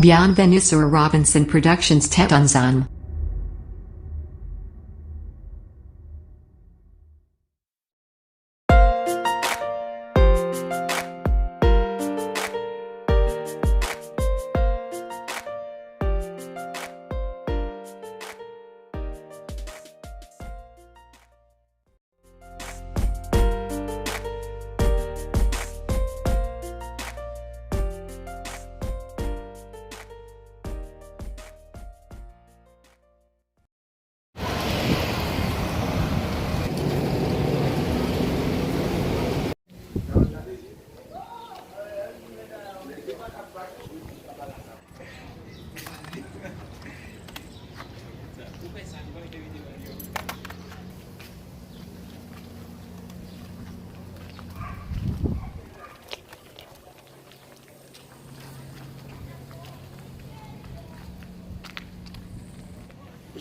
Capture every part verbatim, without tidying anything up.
Bienvenue sur Robinson Productions Tetanzan.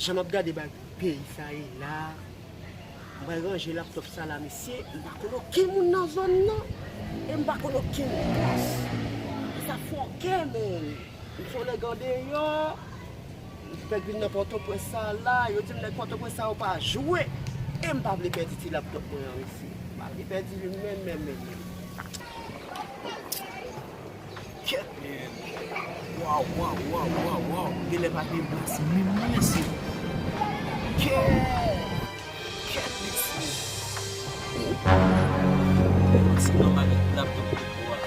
Jan m ap gade bagay peyi sa ye la, m pral ranje laptòp sa la, mesye, m pa konn okenn moun nan zòn nan, e m pa konn okenn bòs. Sa fòkè, men. M se yon nèg andeyò, m fèk vin nan Pòtoprens sa la, yo di m nèg Pòtoprens sa yo pa jwe, e m pa vle pèdi ti laptòp mwen an, mesye. M pa vle pèdi li menm, menm, menm, menm. Kèt, men. Waw, waw, waw, waw, waw. Genlè pa gen plas menm non, mesye. Kèt. Kèt, mesye. Ti nòmal laptòp pou a.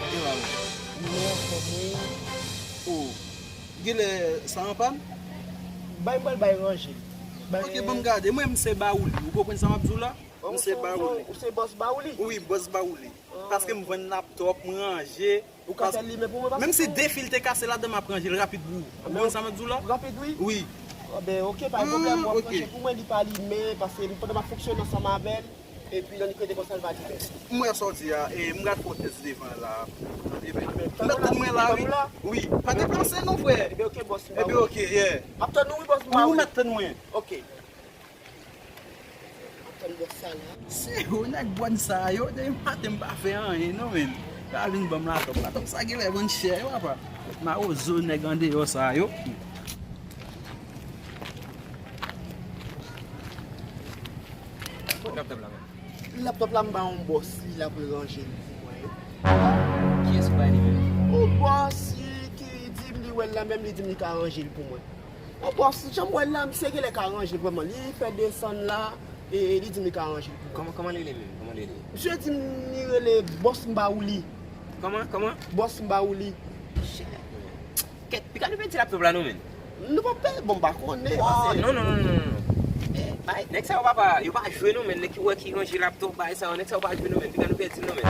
Yo, anfòm wi. O, genlè sa anpann? Bay, m pral bay ranje. Bay. Ok, ban m gade. Mwen, m se Bawouli. Ou konprann sa m ap di w la? M se Bawouli. Ou se bòs Bawouli? Wi, bòs Bawouli. Paske m vann laptòp, m ranje. Ou ka fè l limen pou mwen, paske menm si de fil te kase ladan, m ap ranje l rapid pou ou. Ou konprann sa m ap di w la? Rapid, wi. Wi. Ah, ben, ok, pa gen pwoblèm, w ap ranje pou mwen, li pa limen, paske pandan m ap fonksyone ansanm avè l, epi nan li prete konsa, l pa limen. M wè sa w di a, e m pral fè yon tès devan la. Tande, ben, m ap tann mwen la, wi. Wi, pa deplase non, frè. Ebyen, ok, bòs, m pa. Ebyen, ok, yeah. M ap tann ou, wi, bòs, m pa. Wi, ou mèt tann mwen. Ok. Se yo nèg bòn sa yo, depi maten m pa fè anyen non, men. Pa vin ban m laptòp. Laptòp sa genlè vann chè wi, papa. Mawozo nèg andeyò sa yo. Laptòp la, men. Laptòp la, m ba yon bòs li la pou l ranje l pou mwen. Kiyès ou bay li menm? Yon bòs li ki di m li wè l la, menm li di m li ka ranje l pou mwen. Yon bòs, jan m wè l la, misye genlè ka ranje l vrèman. Li fè desann la, e li di m li ka ranje l pou mwen. Kòman, kòman li rele menm? Kòman li rele? Misye di m li rele Bòs Mbawouli. Kòman, kòman? Bòs Mbawouli. Shit. Kèt, piga nou pèdi laptòp la non, men. Nou pa pè, bon, m pa konnen, paske non, non, non, non, non, non. Eh, bay, nèg sa yo pa, pa, yo pa jwe non, men, nèg ki wè ki ranje laptòp, bay sa yo, nèg sa yo pa jwe non, men, piga nou pèdi l non, men.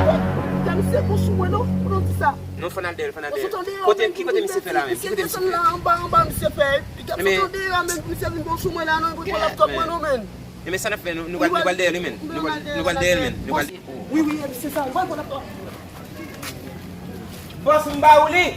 Piga misye bon sou mwen non, pou nou di sa. Non, fò n al dèyè l, fò n al dèyè l. Kote, ki kote misye fè la menm? Ki kote misye fè? Anba, anba, misye fè. Piga misye tande a, men, misye vin bon sou mwen la non, pou pran laptòp mwen non, men. E men sa n ap fè, nou, nou pral, nou pral dèyè li, men. Nou pral, nou pral dèyè l, men. Nou pral. Wi, wi, se sa, nou pral pran laptòp. Bòs Mbawouli.